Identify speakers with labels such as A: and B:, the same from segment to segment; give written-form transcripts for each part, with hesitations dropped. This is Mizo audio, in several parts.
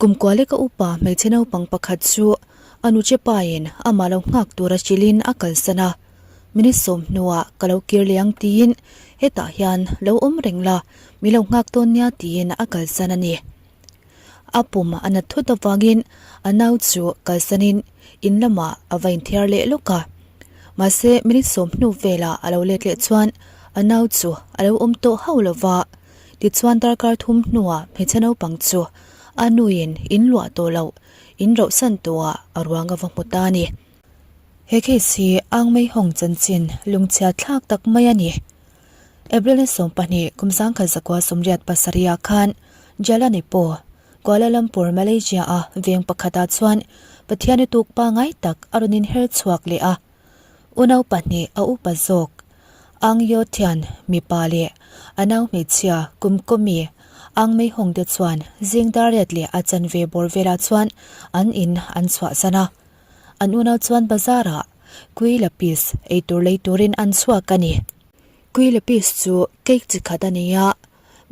A: Kum kua leka upa hmeichhe naupang pakhat chu a nuche pain amah lo nghak tura hrilhin a kalsan a. Minute sawm hnuah ka lo kir leh ang tiin hetah hian lo awm reng la, mi lo nghak dawn nia tiin a kalsan a ni. A pum a nat thut avangin a nau chu kalsanin in lamah a va inthiar leh lawk a. Mahse minute sawm hnu velah a lo let leh chuan a nau chu a lo awm tawh hauh lo va. Tichuan darkar thum hnuah hmeichhe naupang chu a nuin in luah tawh loh in rohsan tawhah a ruang a va hmu ta a ni. He case hi Ang Mei Hong chanchin lungchhia thlak tak mai a ni. April ni 20 kum 1987 ah khan Jalan Ipoh, Kuala Lumpur, Malaysia a veng pakhatah chuan Pathian i tuk pangai tak a rawn inher chhuak leh a. Unau pahnih a upa zawk Ang Yo Thian mipa leh a nau hmeichhia kum kawmi Ang Mei Hong te chuan zing dar riat leh a chanve bawr velah chuan an in an chhuahsan a. An unau chuan bazar ah Kuih lapis ei tur lei turin an chhuak a ni. Kuih lapis chu cake chi khat a ni a,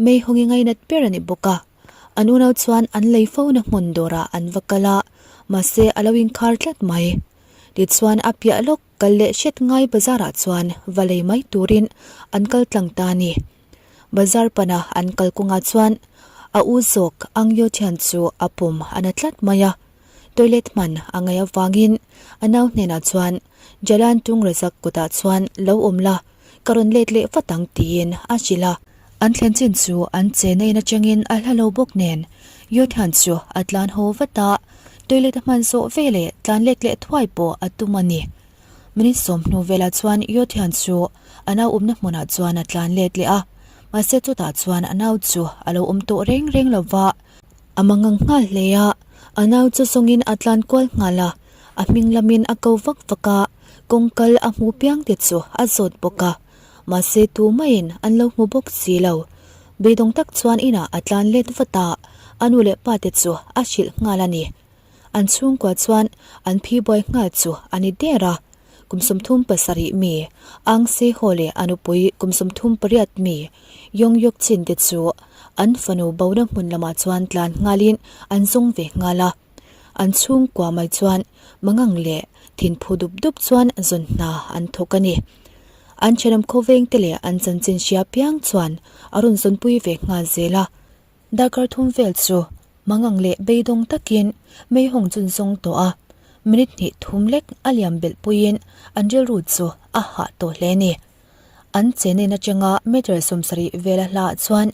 A: Mei Hong i ngainat ber a ni bawk a. An unau chuan an lei fo na hmun dawrah an va kal a, mahse a lo inkhar tlat mai. Tichuan a piah lawk kal leh hret ngai bazar ah chuan va lei mai turin an kal tlang ta a ni. Bazar pana an kal kawngah chuan a u zawk Ang Yo Thian chu a pum a na tlat mai a, toilet hman a ngaih avangin a nau hnenah chuan Jalan Tung Razak kutah chuan lo awm la, ka rawn let leh vat ang tiin a hrilh a. An thlen chin chu an che na in atangin a hla lo bawk nen Yothan chu a tlan haw vat a, toilet a hman zawh ve leh tlan let leh thuai pawh a tum a ni. Minute sawm hnu velah chuan Yothan chu a nau awmna hmunah chuan a tlan let leh a, mahse chutah chuan a nau chu a lo awm tawh reng reng lo va. A mangang nghal hle a, a nau chu zawngin a tlan kual nghal a, a hming lamin a ko vak vak a, kawngkal a hmu piang te chu a zawt bawk a. Mahse tu maiin an lo hmu bawk si lo. Beidawng tak chuan inah a tlan let vat a, a nu leh pa te chu a hrilh nghal a ni. An chhungkua chuan an phi buai nghal chu a ni der a. Kum 37 mi Ang Se Ho leh a nupui kum 38 mi Yong Yok Chin te chu an fanu bona hmun lamah chuan tlan nghalin an zawng ve nghal a. An chhungkua mai chuan mangang leh thinphu dup dup chuan zawn hna an thawk a ni. An thenawm khawveng te leh an chanchin hria piang chuan a rawn zawnpui ve nghal zel a. Darkar thum vel chu mangang leh beidawng takin Meihawng chun zawng tawh a, minute hnih thum lek a liam belh puiin an rilru chu a hah tawh hle a ni. An chenin atanga meter 70 vela hlaah chuan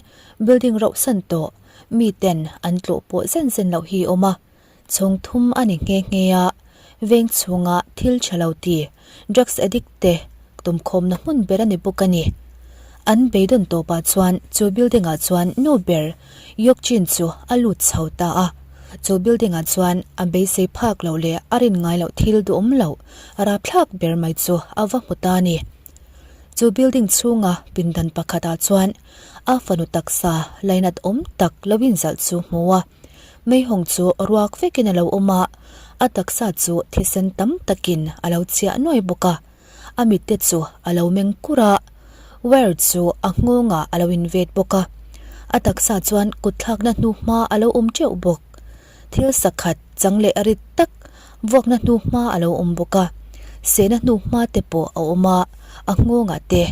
A: building rohsan tawh mi ten an tlawh pawh zen zen loh hi awm a, chhawng thum a ni nghe nghe a, veng chhunga thil tha lo ti, drugs addict te tumkhawmna hmun ber a ni bawk a ni. An beidawn tawpah chuan chu building ah chuan nu ber Yok Chin chu a lut chho ta a, chu building ah chuan a beisei phak loh leh a rin ngai loh thil duhawm loh rapthlak ber mai chu a va hmu ta a ni. Chu building chhunga pindan pakhatah chuan a fanu taksa lainat awm tak lo inzalh chu hmu a, Meihawng chu ruak vekin a lo awm a, a taksa chu thisen tam takin a lo chiah nuai bawk a, a mitte chu a lo meng kur a, wire chu a nghawngah a lo invet bawk a, a taksa chuan kutthlakna hnuhma a lo awm teuh bawk. Thil sakhat chang leh rit tak vuakna hnuhma a lo awm bawk a, sehna hnuhma te pawh a awm a, a nghawngah te,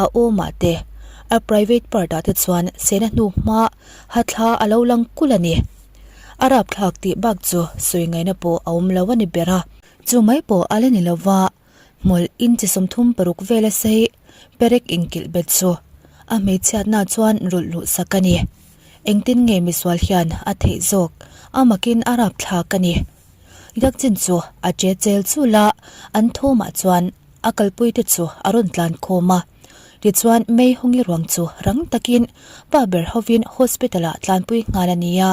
A: a awmah te, a private part ah te chuan sehna hnuhma Hathla a lo lang kulh a ni. A rapthlak tih bak chu sawi ngaihna pawh a awm lo a ni ber a. Chu mai pawh a la ni lo va, hmawlh inchi 36 vela sei perek inkilh bet chu a hmeichhiatna chuan rulh luh sak a ni. Engtin nge misual hian a theih zawk a makin a rapthlak a ni. Yakchin chu a che chel chul a, an thawmah chuan a kalpuite chu a rawn tlan khawm a. Tichuan Mei Hongi ruang chu rang takin pa ber hovin hospital ah tlanpui nghal a ni a,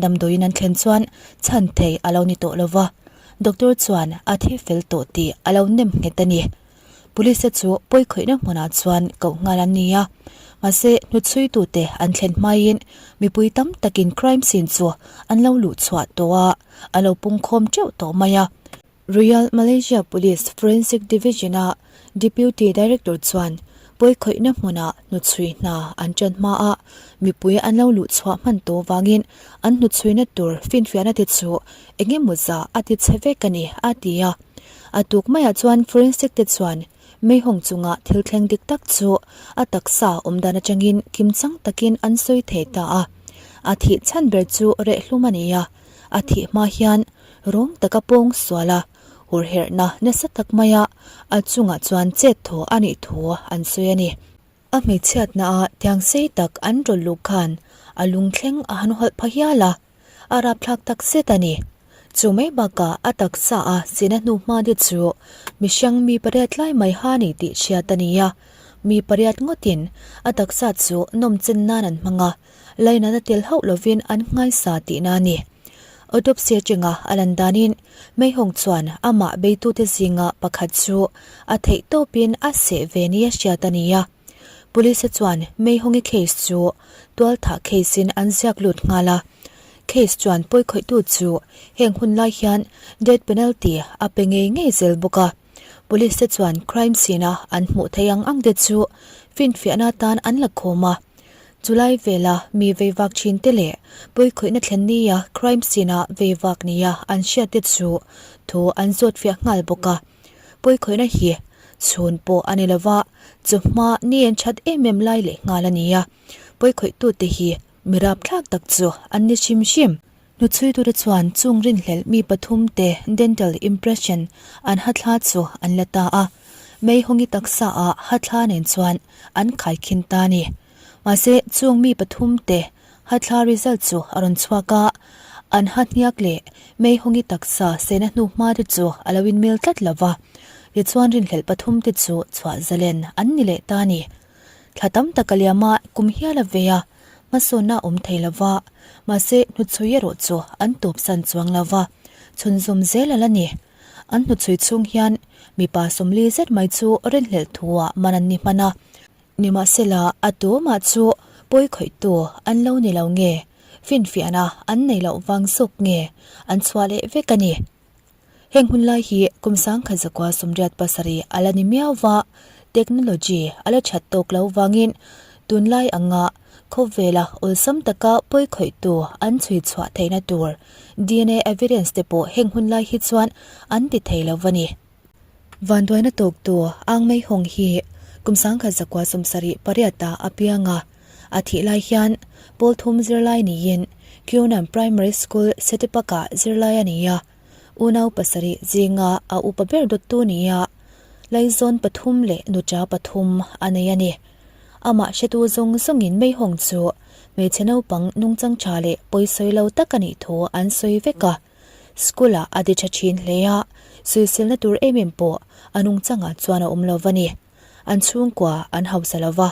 A: damdawiin an thlen chuan chhan thei a lo ni tawh lo va, doctor chuan a thi fel tawh tih a lo nem nghet a ni. Police te chu pawikhawihna hmunah chuan koh nghal an ni a, mahse hnuchhuitute an thlen hmaiin mipui tam takin crime scene chu an lo luh chhuah tawh a, a lo pungkhawm teuh tawh mai a. Royal Malaysia Police Forensic Division-a Deputy Director chuan Pawikhawihna hmunah hnuchhui hna an ṭan hma a, mipui an lo luh chhuah hman tawh vangin an hnuchhuina tur finfiahna te chu eng emaw zah a ti chhe vek a ni, a ti a. A tuk maiah chuan forensic te chuan Meihawng chunga thil thleng dik tak chu a taksa awm dan atangin kimchang takin an sawi thei ta a. A thih chhan ber chu rehhlum a ni a, a thih hma hian rawng taka pawng sual a. Hurherhna nasa tak maia a chungah chuan chet thaw a nih thu an sawi a ni. A hmeichhiatnaah tiang sei tak an rawlh luh khan a lungthleng a han hawlh pha hial a, a rapthlak tak zet a ni. Chu mai bakah a taksa a sina hnu hma te chu mihring mi pariat lai mai ha ni tih hriat a ni a, mi pariat ngawtin a taksa chu nawmchen nan an hmang a, lainatna tel hauh lovin an nghaisa tihna a ni. Autopsy atanga a lan danin Meihawng chuan amah beitute zinga pakhat chu a theih tawpin a seh ve nia hriat a ni a. Police chuan Meihawng-i case chu tualthah case-in an ziak lut nghal a. Case chuan pawikhawihtu chu heng hun lai hian death penalty a pe ngei ngei zel bawk a. Police te chuan crime scene-a an hmuh theih ang ang te chu finfiahna atan an la khawm a. Chulai vela mi veivak thin te leh pawikhawihna thlen nia crime scene-a veivak nia an hriat te chu thu an zawt fiah nghal bawk a. Pawikhawihna hi chhun pawh a ni lova, chawhma ni en that em em lai leh nghal a ni a. Pawikhawihtu te hi mi rapthlak tak chu an ni hrim hrim. Hnuchhuitute chuan chung rinhlelh mi pathumte dental impression an hathla chu an la ta a, Meihawngi taksa ah hathla nen chuan an khaikhin ta a ni. Mahse, chung mi pathumte hathla result chu a rawn chhuak a, an ha hniak leh Meihawngi taksa sehna hnu hma te chu a lo inmil tlat lo va, tichuan rinhlelh pathumte chu chhuah zalen an ni leh ta a ni. Thla tam tak a liam a, kum hial a vei a, hmasawnna a awm thei lo va, mahse hnuchhui erawh chu an tawpsan chuang lo va, chhunzawm zel a la ni. An hnuchhui chhung hian mipa sawmli zet mai chu rinhlelh thuah man an ni hman a, nimahsela a tumah chu pawi khawihtu an lo ni lo nge, finfiahna an nei loh vang zawk nge an chhuah leh vek a ni. Heng hun lai hi kum sangkhat zakua sumriat pasarih a la ni miau va, technology a la that tawk lo vangin tunlai anga khawvela awlsam taka pawi khawihtu an chhui chhuah theihna tur dna evidence te pawh heng hun lai hi chuan an ti thei lo va ni. Vanduaina tawktu Ang Mei Hong hi kum sangkhat zakua sumsarih pariatah a piang a, a thih lai hian pawl thum zirlai niin Kyunam Primary School Setipakah zirlai a ni a. Unau pasarih zinga a upa ber dawttu nia laizawn pathum leh nucha pathum a nei a ni. Amah hretu zawng zawngin Meihawng chu hmeichhe naupang nungchang tha leh pawisawi lo tak a nih thu an sawi vek a. School-ah a ti tha thin hle a, sawiselna tur em em pawh a nungchangah chuan a awm lo va ni. An chhungkua an hausa lo va,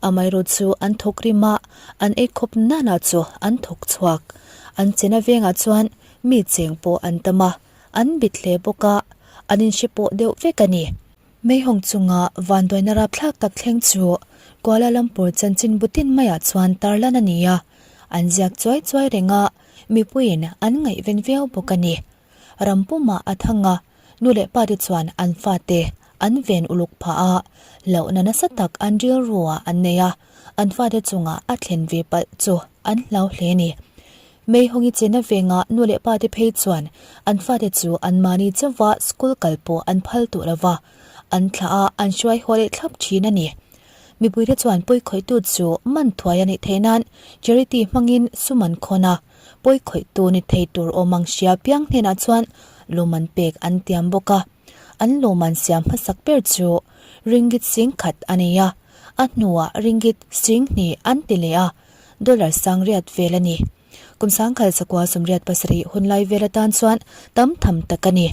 A: amaherawh chu an thawk rim a, an ei khawp nana chu an thawk chhuak. An chena vengah chuan mi cheng pawh an tam a, an bit hle bawk a, an inhre pawh deuh vek a ni. Meihawng chunga vanduaina rapthlak tak thleng chu Kuala Lumpur chanchinbu tin maiah chuan tarlan a ni a, an ziak chuai chuai reng a, mipuiin an ngaihven viau bawk a ni. Ram pumah a thang a, nu leh pate chuan an fate an ven uluk phah a, hlauhna nasa tak an rilruah an nei a, an fate chungah a thlen ve palh chu an hlau hle a ni. Meihawngi chena venga nu leh pate phei chuan an fate chu anmahni chauha school kal pawh an phal tawh lo va, an thlah a, an hruai haw leh thlap thin a ni. Mipuite chuan pawikhawihtu chu man thuai a nih theih nan charity hmangin sum an khawn a, pawikhawihtu ni thei tur awm ang hria piang hnenah chuan lawmman pek an tiam bawk a. An lawmman siam hmasak ber chu ringgit singkhat a ni a, a hnuah ringgit singhnih an ti leh a, dollar sangriat vel a ni. Kum sangkhal sakua sawmriat pasarih hunlai vel atan chuan tam tham tak a ni.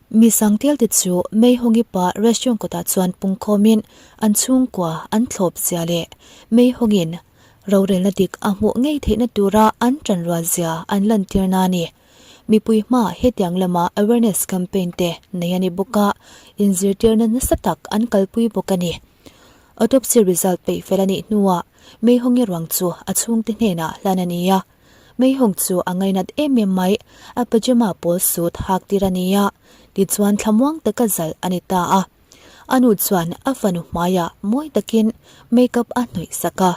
A: Mi sangtialte chu Meihawng-i pa restaurant kawtah chuan pungkhawmin an chhungkua an thlawp zia leh Meihawngin rorelna dik a hmuh ngei theihna tura an tanrual zia an lantirna a ni. Mipui hmaah hetiang lama awareness campaign te nei a ni bawk a, inzirtirna nasa tak an kalpui bawk a ni. Autopsy result peih fel a nih hnuah Meihawng-i ruang chu a chhungte hnenah hlan a ni a. Meihawng chu a ngainat em em mai, a pajama pawl suit hak tir a ni a, tichuan thlamuang taka zalh a ni ta a. A nu chuan a fanu hmaiah mawi takin makeup a hnawih sak a,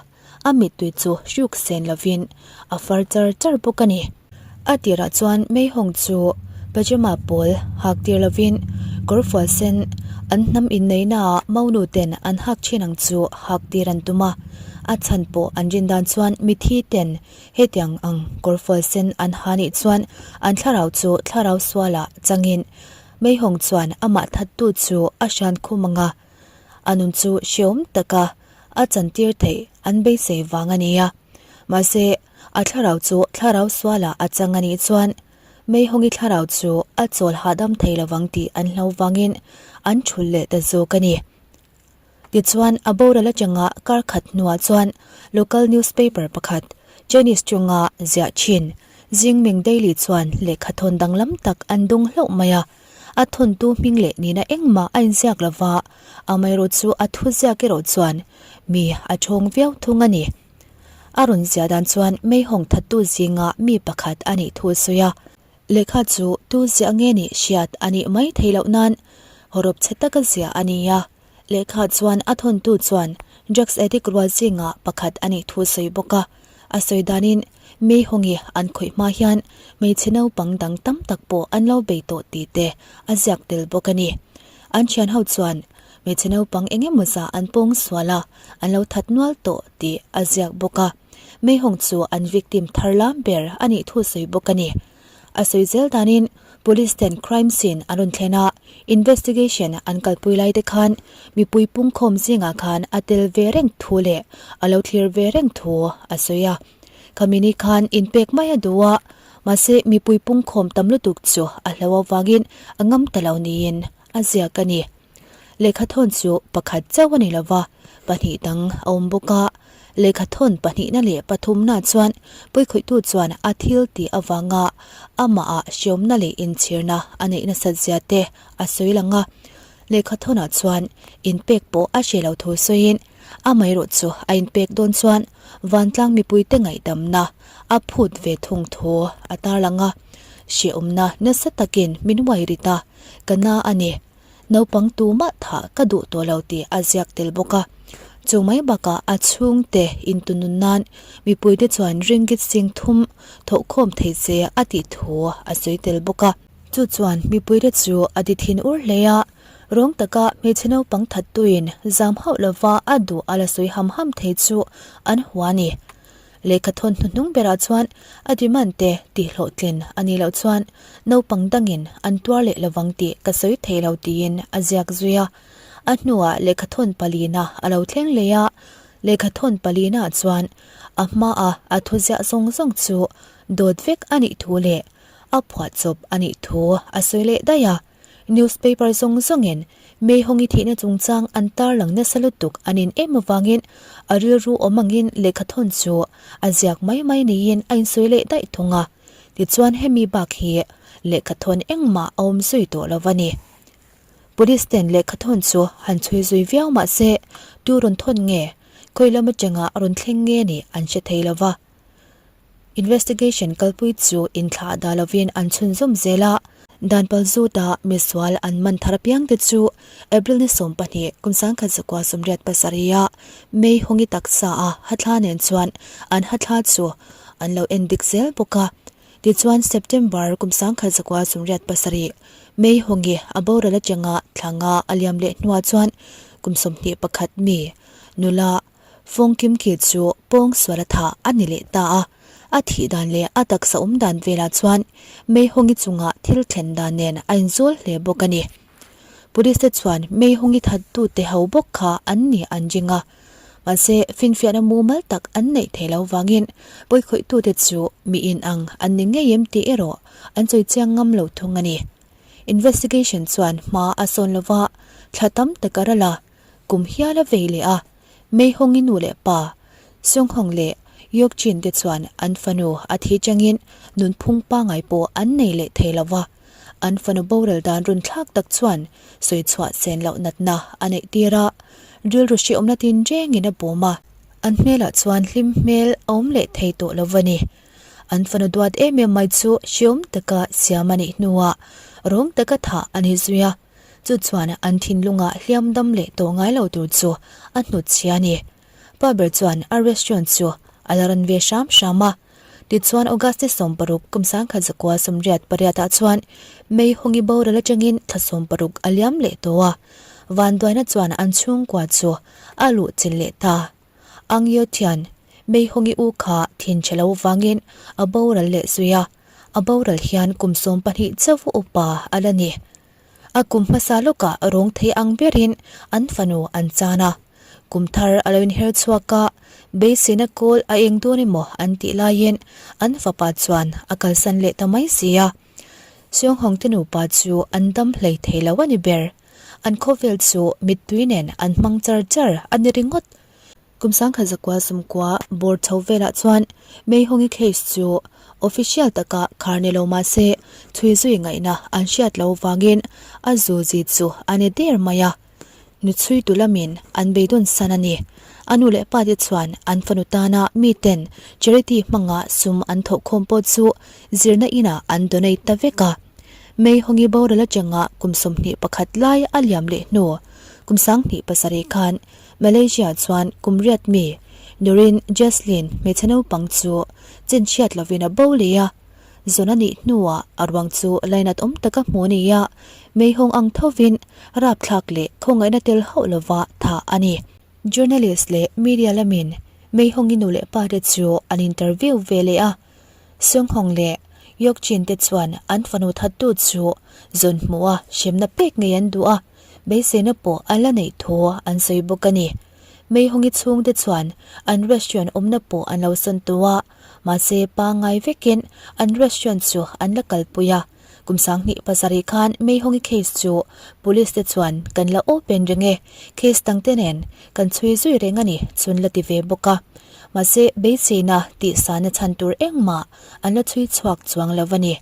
A: a mittui chu hruk sen lovin a far char char bawk a ni. A tirah chuan Meihawng chu pajama pawl hak tir lovin kawrfual sen an hnam inneihnaah maunu ten an hak thin ang chu hak tir an tum a, a chhan pawh an rin dan chuan mithi ten hetiang ang kawrfual sen an ha nih chuan an thlarau chu thlarau sualah changin Meihawng chuan amah thattu chu a hran khum ang a, a nun chu hreawm taka a chantir theih an beisei vang a ni a. Mahse, a thlarau chu thlarau sualah a chang a nih chuan Meihawngi thlarau chu a chawl hahdam thei lovang tih an hlo vangin an thul leh ta zawk a ni. Tichuan, a boral atanga kar khat hnuah chuan local newspaper pakhat, Chinese chunga ziah thin, Jingming Daily chuan lehkhathawn danglam tak an dung hlauh mai a. A thawntu hming leh nihna engmah a inziak lo va, amaherawh chu a thuziak erawh chuan mi a thawng viau thung a ni. A rawn ziah dan chuan Meihawng thattu zinga mi pakhat a nih thu a sawi a. Lehkha chu tu ziah nge nih hriat a nih mai theih loh nan hawrawp chhe taka ziah a ni a. Lehkha chuan a thawntu chuan drugs addict rual zinga pakhat a nih thu a sawi bawk a. A sawi danin Meihawngi an khawih hma hian hmeichhe naupang dang tam tak pawh an lo bei tawh tih te a ziak tel bawk a ni. An thian ho chuan hmeichhe naupang eng emaw zah an pawng sual a, an lo that nual tawh tih a ziak bawk a. Meihawng chu an victim thar lam ber a nih thu sawi bawk a ni. A sawi zel danin Police ten crime scene an rawn thlen a, investigation an kalpui lai te khan mipui pungkhawm zingah khan a tel ve reng thu leh a lo thlir ve reng thu a sawi a. Khami ni khan inpek mai a duh a, mahse mipui pungkhawm tam lutuk chu a hlo avangin a ngam ta lo niin a ziak a ni. Lehkhathawn chu pakhat chauh a ni lo va, pahnih dang a awm bawk a. Lehkhathawn pahnihna leh pathumna chuan pawikhawihtu chuan a thil tih avanga amahah hreawmna leh inchhirna a neih nasat zia te a sawi lang a. Lehkhathawnah chuan inpek pawh a hre lo thu sawiin amaherawh chu a inpek dawn chuan vantlang mipuite ngaihdamna a phut ve thung thu a tarlang a. Hreawmna nasa takin min uai rit a, ka na a ni. Naupang tumah thah ka duh tawh lo tih a ziak tel bawk a. Chu mai bakah a chhungte intunun nan mipuite chuan ringgit sing thum thawhkhawm thei se a tih thu a sawi tel bawk a. Chu chuan mipuite chu a ti thin ur hle a, rawng taka hmeichhe naupang thattuin zam hauh lova a duh a la sawi ham ham thei chu an hua a ni. Lehkhathawn hnuhnung berah chuan a demand te tihhlawhtlin a nih loh chuan naupang dangin an tuar leh lovang tih ka sawi thei lo tiin a ziak zui a. A hnuah lehkhathawn palina a lo thleng leh a, lehkhathawn palina chuan a hmaa a thuziah zawng zawng chu dawt vek a nih thu leh a phuahchawp a nih thu a sawi leh daih a. Newspaper zawng zawngin Meihawngi thihna chungchang an tarlang nasa lutuk an in em avangin a rilru awm angin lehkhathawn chu a ziak mai mai niin a insawi leh daih thung a. Tichuan hemi bak hi lehkhathawn engmah a awm zui tawh lo va ni. Police ten lehkhathawn chu han chhui zui viau mah se tu rawn thawn nge, khawi lam atanga rawn thleng nge nih an hre thei lo va. Investigation kalpui chu inthlah dah lovin an chhunzawm zel a, dan palzuta misual an man thar apiangte chu April ni 12 kum 1987 a May Hawngi taksa a hathla nen chuan an hathla chu an lo en dik zel bawk a. Tichuan September kum 1987 May Hawngi a boral atanga thlanga a liam leh hnuah chuan kum 21 mi nula Fawng Kim Ki chu pawng sual a thah a ni leh ta a, a thih dan leh a taksa awm dan velah chuan Meihawng-i chungah thil thlen dan nen a inzawl hle bawk a ni. Police te chuan Meihawng-i thattute ho bawk kha an ni an ring a, mahse finfiahna mumal tak an neih theih loh vangin pawikhawihtute chu mi inang an ni ngei em tih erawh an sawi chiang ngam lo thung a ni. Investigation chuan hma a sawn lova thla tam tak a ral a, Kum hial a vei leh a, Meihawng-i nu leh pa, Seonghong leh Yokjin te chuan an fanu a thi changin nunphung pangai pawh an nei leh thei lo va. An fanu boral dan run thlak tak chuan sawi chhuah sen loh natna a neih tir a, rilru hrehawmna tinrengin a bawm a. An hmelah chuan hlim hmel a awm leh thei tawh lo va ni. An fanu duat em em mai chu hrehawm taka siam a nih hnuah rawng taka thah a ni zui a. Chu chuan an thinlungah hliam dam leh tawh ngai lo tur chu a hnutchhia a ni. Pa ber chuan a restaurant chu a la rawn ve hram hram a. Tichuan August ni 60 kum 1900 sawmriat pariatah chuan Mei Hawngi boral atangin thla 60 a liam leh tawh a. Vanduaina chuan an chhungkua chu a luh chilh leh ta. Ang Yeo Thian, Mei Hawngi u kha thin chhe lo vangin a boral leh zui a. A boral hian kum 12 chauh upa a la ni. A kum hmasa lawkah rawng thei ang berin an fanu an chan a. Kum thar a lo inher chhuak a, beiseina kawl a eng dawn emaw an tih laiin an fapa chuan a kalsan leh ta mai si a. Seonghawng te nupa chu an dam hlei thei lo a ni ber. An khawvel chu mittui nen an hmang char char a ni ringawt. Kum sangkhat zakua sumkua bawr chho velah chuan Meihawng'i case chu official taka khar ni lo mah se chhui zui ngaihna an hriat lo vangin a zu zi chu a ni der mai a. Nu chhui tu lamin an beidawn san a ni. A nu leh pa te chuan an fanu tana miten charity hmanga sum an thawhkhawm pawh chu zirna inah an donate ta vek a. Meihawng'i boral atanga kum 21 lai a liam leh hnu kum 27 khan Malaysia chuan kum riat mi Nurin Jeslyn hmeichhe naupang chu chinchhiat lovin a bo leh a, zawn a nih hnuah a ruang chu lainat awm taka hmuh a ni a, meihawng ang thovin rapthlak leh khawngaihna tel hauh lova thah a ni. Journalist leh media lamin Meihawngi nu leh pa te chu an interview ve leh a, Seonghawng leh Yokchin te chuan an fanu thattu chu zawn hmuh a hremna pek ngei an duh a, Beiseina pawh an la neih thu an sawi bawk a ni. Meihawngi chhungte chuan an restaurant awmna pawh an lo sawn tu a, mahse pangngai vekin an restaurant chu an la kalpui a. Kum 27 khan Meihawngi case chu police te chuan kan la open reng e, case dangte nen kan chhui zui reng a ni chun la ti ve bawk a. Mahse beiseina tihsana chhan tur engmah an la chhui chhuak chuang lo a ni.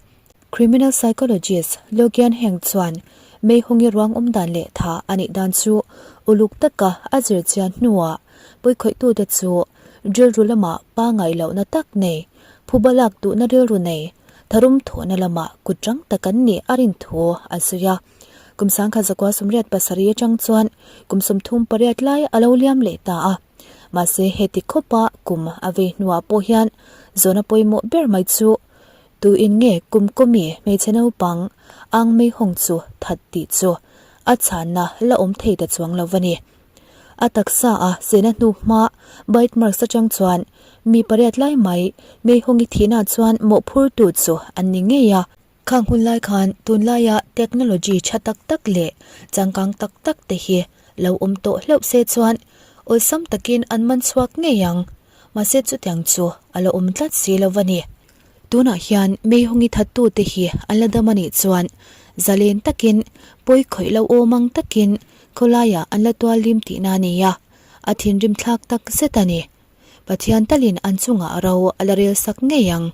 A: Criminal psychologist Logian Heng chuan Meihawng'i ruang awm dan leh tha a nih dan chu uluk taka a zir chian hnuah pawikhawih-tute chu rilru lamah pangngai lohna tak nei, phuba lak duhna rilru nei, tharum thawhna lamah kut rang tak an nih a rin thu a sawi a. Kum 1987 atang chuan kum 38 lai a lo liam leh ta a. Mahse heti khawpa kum a vei hnuah pawh hian zawhna pawimawh ber mai chu Tu in nge kum kawmi hmeichhe naupang ang mei hawng chu that tih chu a chhanna la awm thei ta chuang lo va ni. A taksa a sehna hnu hma bite marks atang chuan mi pariat lai mai mei hawngi thihna chuan mawhphurtu chu an ni ngei a. Khang hun lai khan tunlaia technology tha tak tak leh changkang tak tak te hi lo awm tawh hlauh se chuan awlsam takin an man chhuak ngei ang. Mahse chutiang chu a la awm tlat si lo va ni. Tunah hian Meihawng'i thattute hi an la dam a nih chuan zalen takin pawi khawih lo awm ang takin khawlaiah an la tual lim tihna a ni a, a thinrim thlak tak zet a ni. Pathian talin an chungah ro a la rel sak ngei ang.